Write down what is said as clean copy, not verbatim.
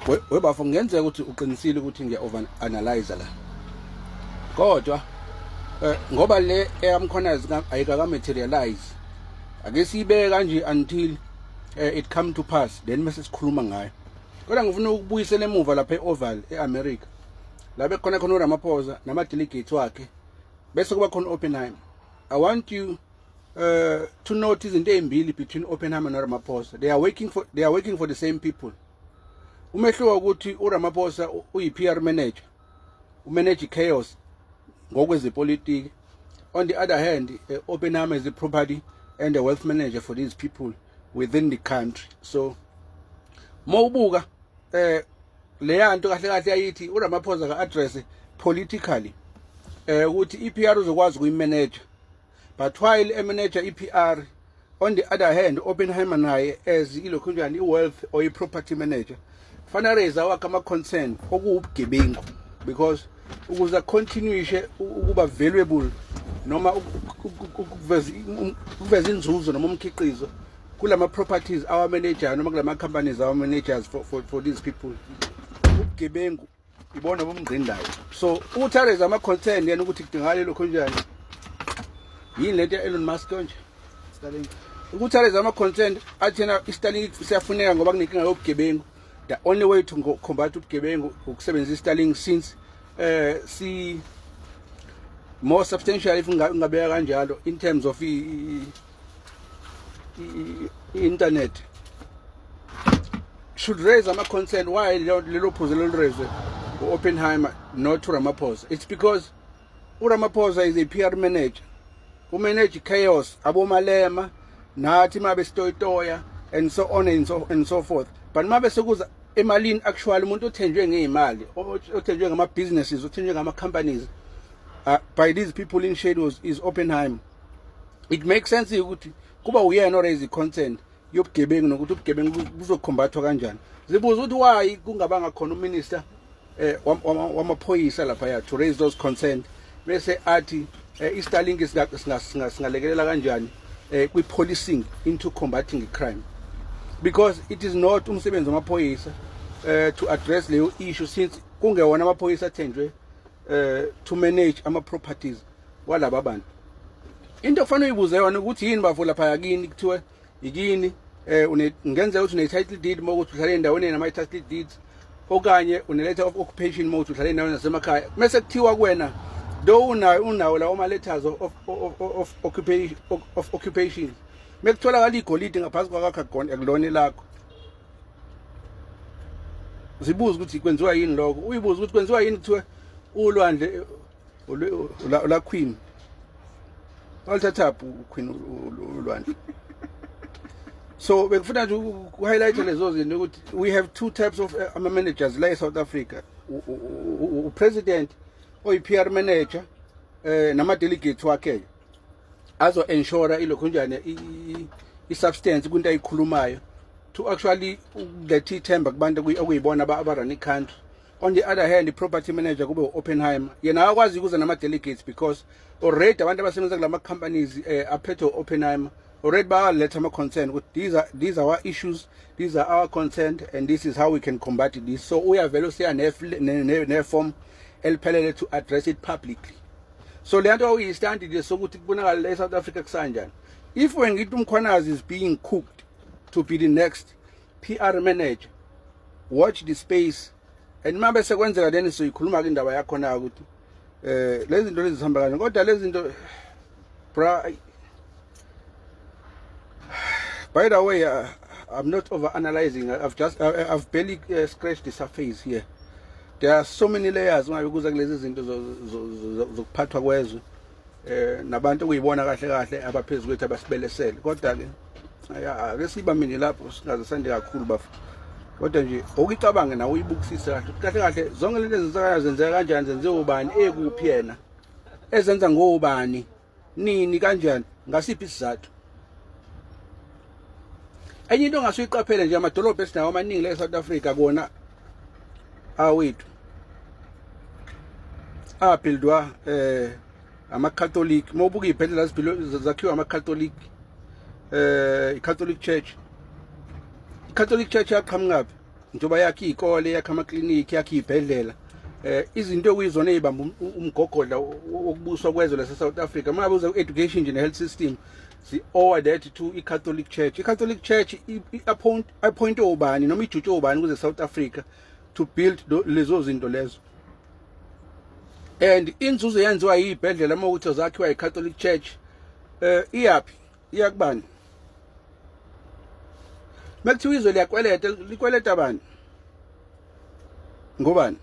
Webafo, kungenzeka ukuthi uqinisile ukuthi ngiya over analyze la, kodwa ngoba le eyamkhona ayikaka materialize, ake siyibeke kanje until it come to pass, then mase sikhuluma ngayo. Kodwa ngifuna ukubuyisela emuva lapha e-Oval e-America, la bekhona khona uRamaphosa nama-delegates wakhe, bese kuba khona Oppenheimer. I want you to note izinto ezimbili between Oppenheimer noRamaphosa. They are working for the same people. Umehluko ukuthi uRamaphosa uyi-PR manager, umanage chaos ngokwezepolitiki. On the other hand, Oppenheimer is a property and a wealth manager for these people within the country. So mawubuka leya nto kahle kahle ayithi uRamaphosa ka address politically ukuthi iPR uzokwazi ukuyimanage, but while emanager iPR, on the other hand Oppenheimer naye as ilokhu njani i-wealth or i-property manager fanele raise awakhe ama-concern okuwubugebengu, because ukuze continuishe ukuba valuable noma ukuveza inzuzo noma umkhiqizo kulama properties our manager noma kulama companies our managers for these people, ubugebengu ibona bomngqindayo. So ukuthi araise ama-concern yena ukuthi kudingakala lokho njani, yini lento ya-Elon Musk nje? Starlink. Ukuthi araise ama-concern athi yena i-Starlink siyafuneka ngoba kunenkinga yobugebengu. The only way to combat ubugebengu ukusebenzisa i-Starlink, since si more substantial, if ngingabeka kanjalo, in terms of i-internet, should raise ama-concern. Why lelo phuzu lolu raise u-Oppenheimer, not uRamaphosa? It's because uRamaphosa is a PR manager, umanage chaos, abomalema nathi mabe sitoyitoya and so on and so forth, but mabe sekuza emalini, actually umuntu othenjwe ngezimali, othenjwe ngama businesses, othenjwe ngama companies by these people in shadows is Oppenheimer. It makes sense ukuthi kuba uyena o raise concern yobugebengu nokuthi ubugebengu buzokhombathwa kanjani. Zibuza ukuthi why kungabanga khona uminister wamaphoyisa lapha to raise those concern, bese athi iStarlink singalekelela kanjani kwi-policing into combating crime, because it is not umsebenzi wamaphoyisa to address leyo issue, since kungewona amaphoyisa athenjwe to manage ama properties walaba bantu. Into okufanele uyibuze yona ukuthi yini bafo lapha yakini kuthiwe ikini ngenzeka ukuthi une title deed mokuthi uhlale endaweni enama title deeds, okanye une letter of occupation mokuthi uhlale endaweni zasemakhaya, mase kuthiwa kuwena do unawo lawo ma letters of occupation, mekutholakala igolide ngaphansi kwakakho akulona lakho. Zibuza ukuthi kwenziwa yini lokho, uyibuza ukuthi kwenziwa yini kuthiwe ulwandle la queen walithathaphi uqueen ulwandle. So bekufuna nje uku-highlight lezo zinto ukuthi we have two types of ama-managers la e-South Africa: u-president oyi-PR manager nama-delegates wakhe azo ensure ilokhu njani i-substance kwinto ayikhulumayo to actually ukuletha ithemba kubantu okuyibona abarun i-country. On the other hand, i-property manager kube u-Oppenheimer. Yena akakwazi ukuza nama-delegates because already abantu abasebenza kulama companies aphethwe u-Oppenheimer already bayaletha ama-concern ukuthi these are our issues, these are our concern and this is how we can combat this. So uyavele usiya ne-form eliphelele to address it publicly. So le nto okuyi-stunt nje sokuthi kubonakala la e-South Africa kusanjani. If wengithi uMkhwanazi is being cooked to be the next PR manager, watch the space, and mabe sekwenzeka then soyikhuluma ke indaba yakho na ukuthi lezi zinto lezi zihamba kanjani. Kodwa lezi zinto, bra, by the way, I'm not over analyzing. I've barely scratched the surface here. There are so many layers ungabe kuza kulezi zinto zokuphathwa kwezwe nabantu okuyibona kahle kahle abaphezulu kwethu abasibelesele. Kodwa ke ake sibamine lapho, singaze sande kakhulu bafu. Kodwa nje okuyicabange nawe uyibukisise kahle ukuthi kahle kahle zonke lento ezenzekayo zenzeka kanjani, zenziwe ubani, ekuphi, yena ezenza ngobani, nini, kanjani, ngasiphi isizathu. Enye into ongase uyiqaphele nje, amadolobha esinawo amaningi la e-South Africa kona awethu abuildwa ama-Catholic. Mawubuka iy'bhedlela zakhiwa ama-Catholic, i-Catholic Church. I-Catholic Church yaqhamukaphi? Njengoba yakhe iy'kole, yakhe amaklinikhi, yakhe iy'bhedlela, izinto okuyizona ey'bamba umgogodla wokubuswa kwezwe lase-South Africa. Uma ngabe uza ku-education nje ne-health system, si-owe that to i-Catholic Church. I-Catholic Church i-appoint obani noma ijutshwe obani kuze South Africa to build lezo zinto lezo? And inzuzo yenziwa yibhedlela uma ukuthi zakhiwa i-Catholic Church, iyaphi, iyakubani? Mekuthiwa izwe liyakweleta, likweleta bani, ngobani?